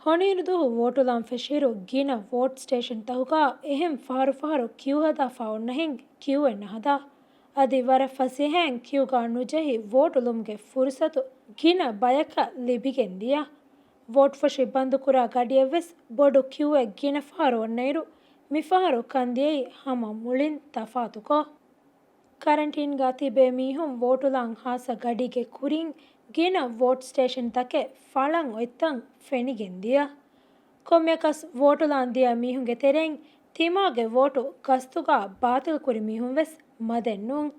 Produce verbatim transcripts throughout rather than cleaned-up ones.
ކޮނިއިރުދުވަހު ވޯޓުލާން ފެށިއިރު، ގިނަ ވޯޓް ސްޓޭޝަންތަކުގަ އެހެން ފަހަރުފަހަރު ކިއު ހަދާފަ އޮންނަހެން ކިއުއެއް ނަހަދާ. އަދި ވަރަށް ފަސޭހައިން ކިއުގަ ނުޖެހި ވޯޓުލުމުގެ ފުރުސަތު ގިނަ ބަޔަކަށް ލިބިގެން ދިޔަ. ވޯޓް ފޮށި ބަންދުކުރާ ގަޑިއެއްވެސް ބޮޑު ކިއުއެއް ގިނަ ފަހަރު އޮންނައިރު، މިފަހަރު ކަންދިޔައީ ހަމަ މުޅިން ތަފާތުކޮށް. ކަރަންޓީންގަ ތިބޭ މީހުން ވޯޓުލާން ހާއްސަ ގަޑީގެ ކުރިން ގިނަ ވޯޓް ސްޓޭޝަންތަކެއް ފަޅަން އޮތްތަން ފެނިގެން ދިޔަ. ކޮންމެއަކަސް ވޯޓުލާން ދިޔަ މީހުންގެ ތެރެއިން ތިމާގެ ވޯޓު ގަސްތުގަ ބާތިލްކުރި މީހުން ވެސް މަދެއް ނޫން.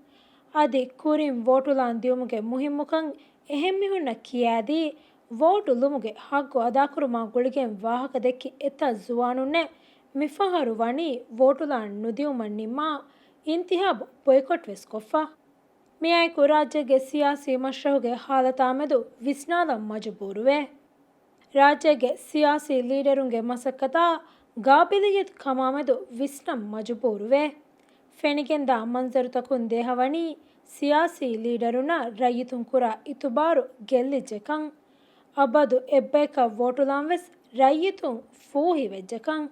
އަދި ކުރިން ވޯޓުލާން ދިޔުމުގެ މުހިއްމުކަން އެހެން މީހުންނަށް ކިޔާދީ، ވޯޓު ލުމުގެ ހައްގު އަދާކުރުމާ ގުޅިގެން ވާހަކަ ދެއްކި އެތައް ޒުވާނުންނެއް މިފަހަރު ވަނީ ވޯޓުލާން ނުދިއުމަށް ނިންމާ، އިންތިހާބު ބޮއިކޮޓް ވެސް ކޮށްފަ. މިއާއެކު ރާއްޖޭގެ ސިޔާސީ މަސްރަހުގެ ހާލަތާމެދު ވިސްނާލަން މަޖުބޫރުވޭ. ރާއްޖޭގެ ސިޔާސީ ލީޑަރުންގެ މަސައްކަތާ ގާބިލިއްޔަތު ކަމާމެދު ވިސްނަން މަޖުބޫރުވޭ. ފެނިގެންދާ މަންޒަރުތަކުން ދޭހަވަނީ ސިޔާސީ ލީޑަރުންނަށް ރައްޔިތުން ކުރާ އިތުބާރު ގެއްލިއްޖެކަން. އަބަދު އެއްބަޔަކަށް ވޯޓުލާން ވެސް ރައްޔިތުން ފޫހިވެއްޖެކަން.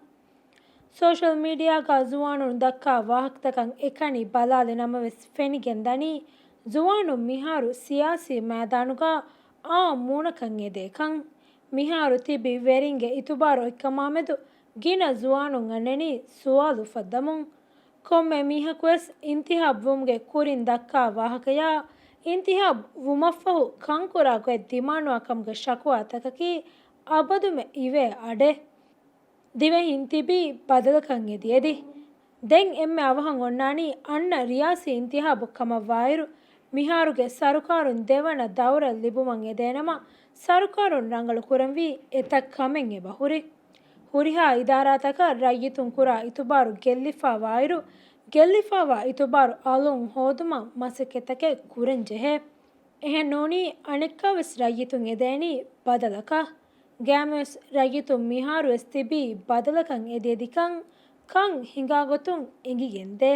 ސޯޝަލް މީޑިއާގަ ޒުވާނުން ދައްކާ ވާހަކަތަކަށް އެކަނި ބަލާލި ނަމަވެސް ފެނިގެންދަނީ ޒުވާނުން މިހާރު ސިޔާސީ މައިދާނުގަ އާ މޫނަކަށް އެދޭކަން. މިހާރު ތިބި ވެރިންގެ އިތުބާރު އޮތްކަމާމެދު ގިނަ ޒުވާނުން އަންނަނީ ސުވާލު އުފައްދަމުން. ކޮންމެ މީހަކުވެސް އިންތިހާބު ވުމުގެ ކުރިން ދައްކާ ވާހަކަޔާ، އިންތިހާބު ވުމަށްފަހު ކަންކުރާ ގޮތް ދިމާނުވާ ކަމުގެ ޝަކުވާތަކަކީ އަބަދުމެ އިވޭ އަޑެއް. ދިވެހިން ތިބީ ބަދަލަކަށް އެދި އެދި. ދެން އެންމެ އަވަހަށް އޮންނާނީ އަންނަ ރިޔާސީ އިންތިހާބު ކަމަށްވާއިރު، މިހާރުގެ ސަރުކާރުން ދެވަނަ ދައުރަ ލިބުމަށް އެދޭނަމަ، ސަރުކާރުން ރަނގަޅު ކުރަންވީ އެތައް ކަމެއް އެބަހުރި. ހުރިހާ އިދާރާތަކަށް ރައްޔިތުން ކުރާ އިތުބާރު ގެއްލިފާވާއިރު، ގެއްލިފާވާ އިތުބާރު އަލުން ހޯދުމަށް މަސައްކަތްތަކެއް ކުރަން ޖެހޭ. އެހެން ނޫނީ އަނެއްކާވެސް ރައްޔިތުން އެދޭނީ ބަދަލަކަށް. ގައިމުވެސް ރައްޔިތުން މިހާރުވެސް ތިބީ ބަދަލަކަށް އެދިއެދިކަން ކަން ހިނގާގޮތުން އެނގިގެންދޭ.